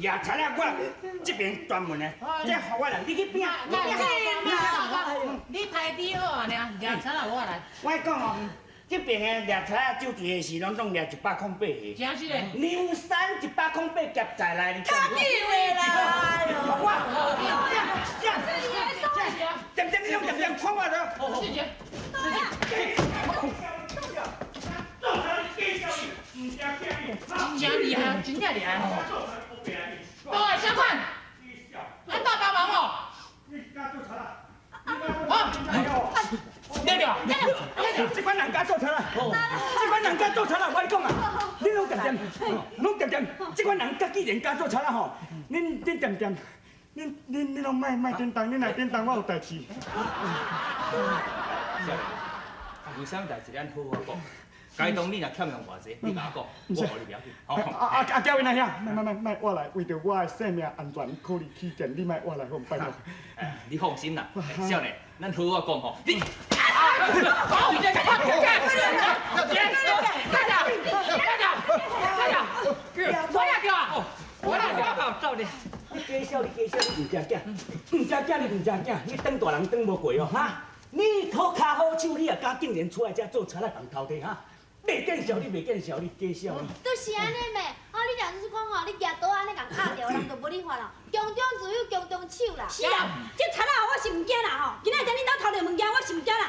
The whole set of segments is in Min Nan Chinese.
掠贼仔，我這邊專門的，這予我來，你去邊啊？你台語好啊，爾，掠賊仔我來。我講哦，這邊的掠賊仔酒醉的時，攏總掠108個。真是的。梁山108夾在內，你較緊的啦！我，這這這，點點你攏點點看我著。謝謝。真正厲害，真正厲害吼！各位小官，俺大幫忙哦。好，對了，這款人敢做賊啦！這款人敢做賊啦！我跟你講啊，你攏恬恬，攏恬恬，這款人家既然敢做賊啦吼，恁恁恬恬，恁恁恁攏莫莫叮當，恁若叮當，我有代誌。少年，有啥物代誌咱好好講。該當你若欠人偌濟，你共我講，我予你不要緊。啊啊啊！叫因阿兄，莫莫莫莫，我來，為著我的性命安全考慮起見，你莫我來好，拜託。你放心啦，少年，咱好好講吼。你，啊！好，你看，看，看，看，看，看，我來叫啊！我來叫，走你。你假笑，你假笑，你毋驚驚，毋驚驚，你毋驚驚，你當大人當無過哦，哈！你好跤好手，你也敢竟然出來遮做賊仔共偷摕哈？袂見笑，你袂見笑，你假笑你。就是按呢咩？哦，你若是講吼，你舉刀按呢共敲著，人就無你法啦。宮中自有宮中手啦。是啊，這賊仔我是毋驚啦吼。今仔日恁兜偷著物件，我是毋驚啦。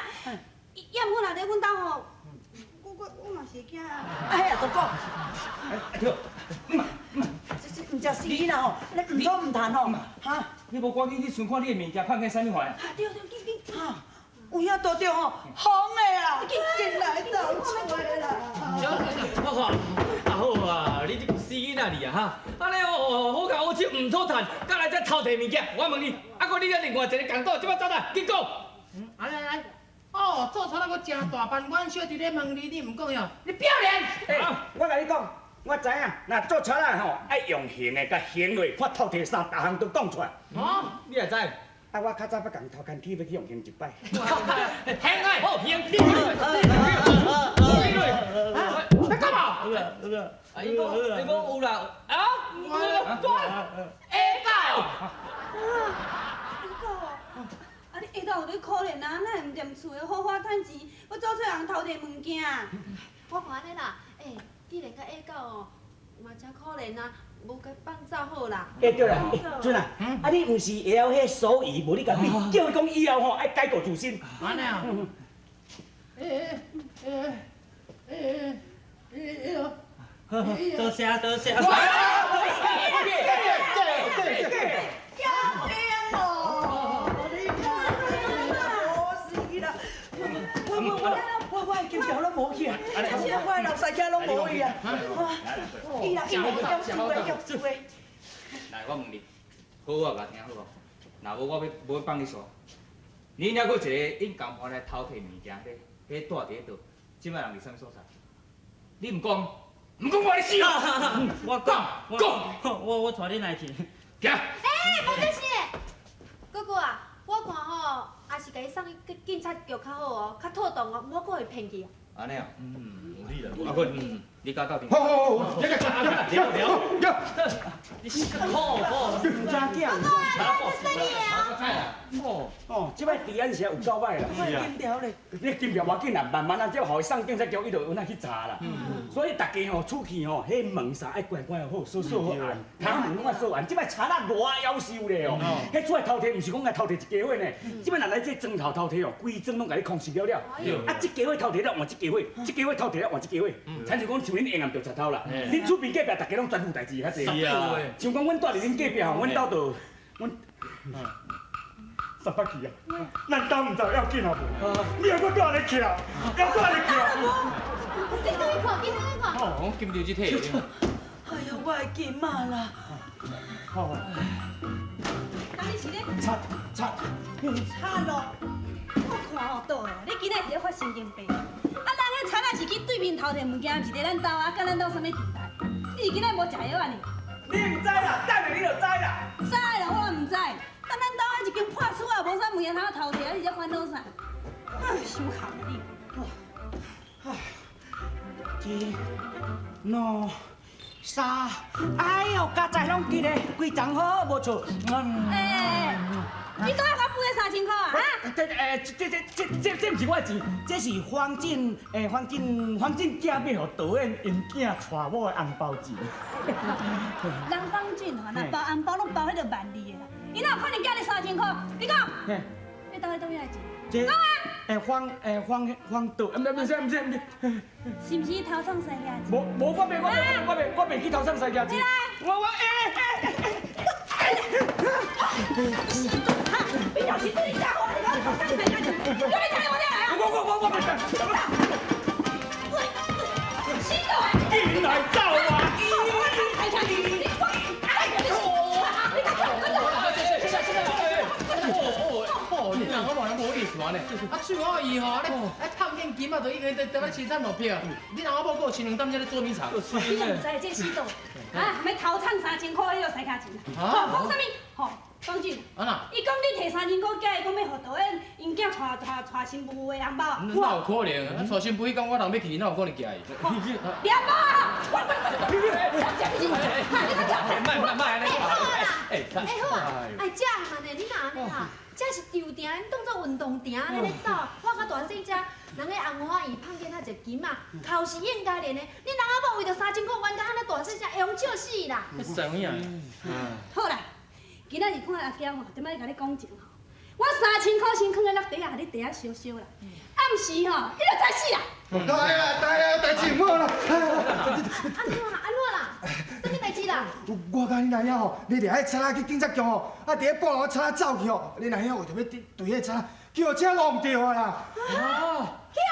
也毋過若佇阮兜吼，我我我嘛是會驚啊。哎呀，大哥。對，你嘛你嘛，這這毋食死囡仔吼，你毋做毋談吼，哈？你無趕緊去尋看你的物件，放喺啥物款？啊對對，緊緊哈。有影拄著吼，風的啦，緊來斗吹啦。我看，啊好啊，你這個死囡仔你啊哈，按呢哦，好跤好手毋討趁，閣來遮偷摕物件，我問你，啊閣你咧另外一个共黨，這擺走啦，緊講。來來來，哦，做賊仔閣誠大範，阮小弟咧問你，你毋講喲，你表臉。欸，我共你講，我知影，若做賊仔吼，愛用刑的，共刑落，看偷摕啥，逐項都講出來。哦，你也知？啊，我較早捌共偷牽去，欲去予刑一擺。刑啊！好刑！你你幹嘛？啊，伊講伊講有啦，啊，有啦，下狗。啊，下狗哦，啊你下狗有咧可憐啊，哪會毋踮厝的好好趁錢，閣走出人偷摕物件？我看按呢啦，欸，既然共下狗哦，嘛誠可憐啊，無共放走好啦。欸對啦，陣啊，啊你毋是會曉彼手語，無你共比，叫伊講以後吼愛改過自新。按呢啊？欸欸欸欸欸欸多謝多謝。驚天哦！你看，我死啦！我我我我我的金條攏無去啊！我的老師仔攏無去啊！伊啦伊啦，叫做的叫做的。來，我問你，好好共聽好無？若無我欲無欲放你煞。你抑閣一个𪜶共伴來偷摕物件，彼彼住佇彼佗，這擺人佇啥物所在？你毋講，毋講我咧死哦！我講講，我我帶恁來去。行。欸，無這事的。哥哥啊，我看吼，還是共伊送去警察局較好哦，較妥當哦，毋好閣予伊騙去啊。按呢哦，嗯，有理啦。阿坤，你佮鬥陣。好好好，來來來，來來。你好好，毋驚驚。哦哦，這擺治安是有夠歹啦。我的金條咧。你金條無要緊啦，慢慢啊，這予伊送警察局，伊就有哪去查啦。所以大家吼出去吼，彼門啥愛關關好，鎖鎖好按，窗門攏愛鎖按。這擺賊仔偌夭壽咧哦，彼出來偷摕，毋是講來偷摕一家伙呢。這擺若來這莊頭偷摕哦，規莊攏共你空襲了了。啊，這家伙偷摕了換這家伙，這家伙偷摕了換這家伙。親像講像恁永暗著賊偷啦，恁厝邊隔壁逐家攏專負代誌較濟。像講阮住佇恁隔壁吼，阮兜就阮。十八去啊！咱兜毋知要緊啊無？你猶閣蹛咧徛，猶閣咧徛。緊去看，緊去看。哦，我金條這摕。哎呦，我的金仔啦！好。哪裡是咧？賊賊賊咯！我看哦，倒哦，你今仔是咧發神經病。啊，人彼賊仔是去對面偷摕物件，毋是佇咱兜啊，佮咱兜啥物佇來？你是今仔無食藥啊你？你毋知啦，等下你就知啦。知啦，我毋知。但咱兜彼一間破厝啊，無啥物件通偷摕，啊，你這煩惱啥？唉，傷苦你。唉，一、兩、三，哎呦，加在攏记得，规丛好，無錯。嗯。欸，你倒來共付這3000箍啊？哈？這這這這這這毋是我的錢，這是方進方進方進囝欲予導演𪜶囝娶某的紅包錢。人方進吼，若包紅包攏包彼个萬字的啦，伊哪有可能寄你三千箍？你講，你到底佗位來錢？這方方方導，毋是毋是毋是毋是，是毋是偷送西家錢？無無，我袂我袂我袂我袂去偷送西家錢。我我你就是這家伙，你講偷送西家錢，叫你聽我聽來啊！我我我我袂得。死到啊！緊來走啊！哦，你人我无人无意思安尼，啊，喙我伊吼，咧啊探见金啊，就已经伫伫咧青山路票。你人我某阁有亲两担遮咧捉迷藏。你都毋知这死党，啊，欲偷藏3000箍彼个西跤钱啊？吼，讲啥物？吼，方俊，啊哪？伊讲你提3000箍寄伊，講欲予導演𪜶囝娶娶娶新婦的紅包。哪有可能？啊，娶新婦彼工我人欲去，哪有可能寄伊？兩包啊！我我我，莫莫莫按呢！好啦，好啊，哎，這嘛呢，你若按呢啦，這是長埕，你當做運動埕按呢咧走，我較大細只，人咧紅花伊碰見遐一金仔，哭是應該的呢。你人阿某為著3000箍冤家按呢大細只，會予笑死啦！啥物啊？好啦，今仔日看阿嬌吼，踮咧共你講情吼，我3000箍先囥佇落袋仔，予你袋仔燒燒啦。暗時吼，你就知死啦！來啦，來啦，代誌毋好啦。按怎啦？按怎啦？啥物代誌啦？我佮你阿兄吼，你掠彼贼仔去警察局吼，啊，佇咧半路贼仔走去吼，恁阿兄為著欲追彼个贼仔，叫車弄著啊啦！去予